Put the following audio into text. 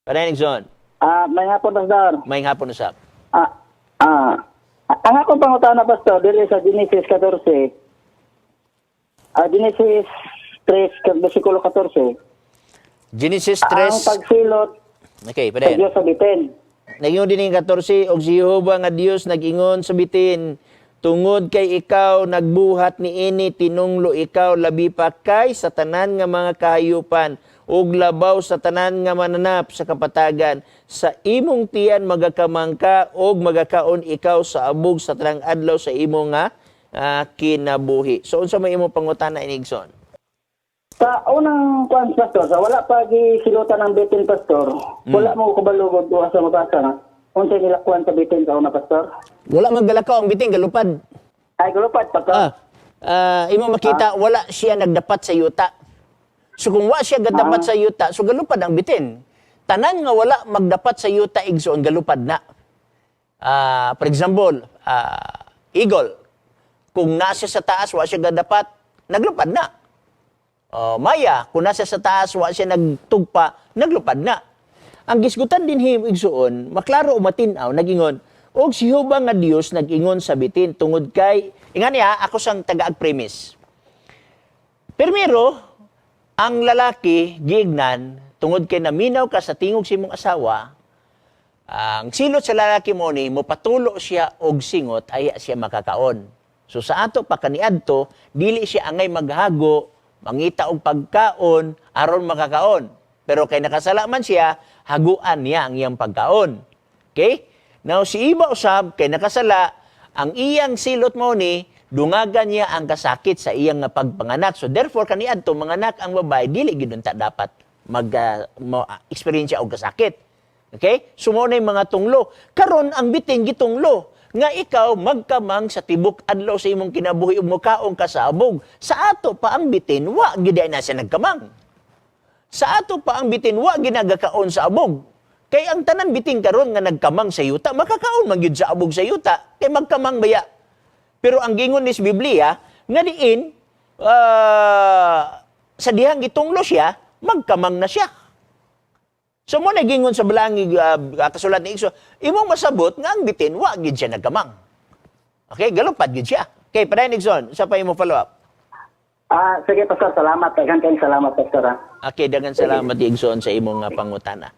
Padayon, Igsoon. Maayong hapon, Pastor. Maayong hapon usab. Ang akong pangutana, Pastor, diri sa Genesis 14. Genesis 3, versikulo 14. Genesis Ang 3. pagsilot Okay, sa padayon. Diyos sa bitin. Nag-ingon din yung 14, og si Jehova nga Dios nag-ingon sa bitin, "Tungod kay ikaw nagbuhat niini, tinunglo ikaw labi pa kay sa tanan nga mga kahayupan ug labaw sa tanan nga mananap sa kapatagan. Sa imong tiyan magakamang ka ug magakaon ikaw sa abog sa tanang adlaw sa imong nga kinabuhi." So unsa may imong pangutana, Igsoon? Sa unang kuan, Pastor, sa wala pa gisilutan ang bitin, Pastor, wala mo kabalo gud duha sa mabasa na. Unsay nilakuan sa bitin sa una, Pastor? Wala maggalakaw ang bitin, galupad. Ay, galupad, Pastor. Imo makita wala siya nagdapat sa yuta. So kung wa siya gadapat sa yuta, so galupad ang bitin. Tanan nga wala magdapat sa yuta, igsoon, galupad na. For example, eagle. Kung nasa sa taas, wa siya gadapat, naglupad na. Oh, maya, kung nasa sa taas, wa siya nagtugpa, naglupad na. Ang gisgutan din him, igsoon, maklaro o matinaw, nagingon, og si Jehova nga Dios nag-ingon sa bitin tungod kay, ingan niya, ako sang tagaag premise. Primero, ang lalaki giignan, tungod kay naminaw ka sa tingog sa imong asawa, ang silot sa lalaki mo ni mopatulo siya og singot ay siya makakaon. So sa ato pa kaniadto, dili siya angay maghago, mangita og pagkaon aron makakaon. Pero kay nakasala man siya, haguan niya ang iyang pagkaon. Okay? Now si Iba usab kay nakasala, ang iyang silot mo ni dungagan niya ang kasakit sa iyang nga pagpanganak. So therefore kaniadto manganak ang babae, dili gid unta dapat mag mo experience og kasakit. Okay? So mao na yung mga tunglo. Karon ang bitin gitunglo nga ikaw magkamang sa tibok adlaw sa imong kinabuhi ug mukaon ka sa abog. Sa ato pa ang bitin wa gid na siya nagkamang. Sa ato pa ang bitin wa ginagakaon sa abog. Kay ang tanan bitin karon nga nagkamang sa yuta, makakaon man gyud sa abog sa yuta, kay magkamang baya. Pero ang gingon ni sa Biblia nga diin sa dihang gitunglo siya, magkamang na siya. So mo nagingon sa balangi kasulat ni Igso, imong masabot nga ang bitin wa gid siya nagkamang. Okay, galupad gid siya. Okay, padayon, Igsoon, sa pa imo follow up. Sige, Pastor, salamat. Daghan kayong salamat, Pastor. Okay, daghang salamat, Igsoon, sa imong pangutana.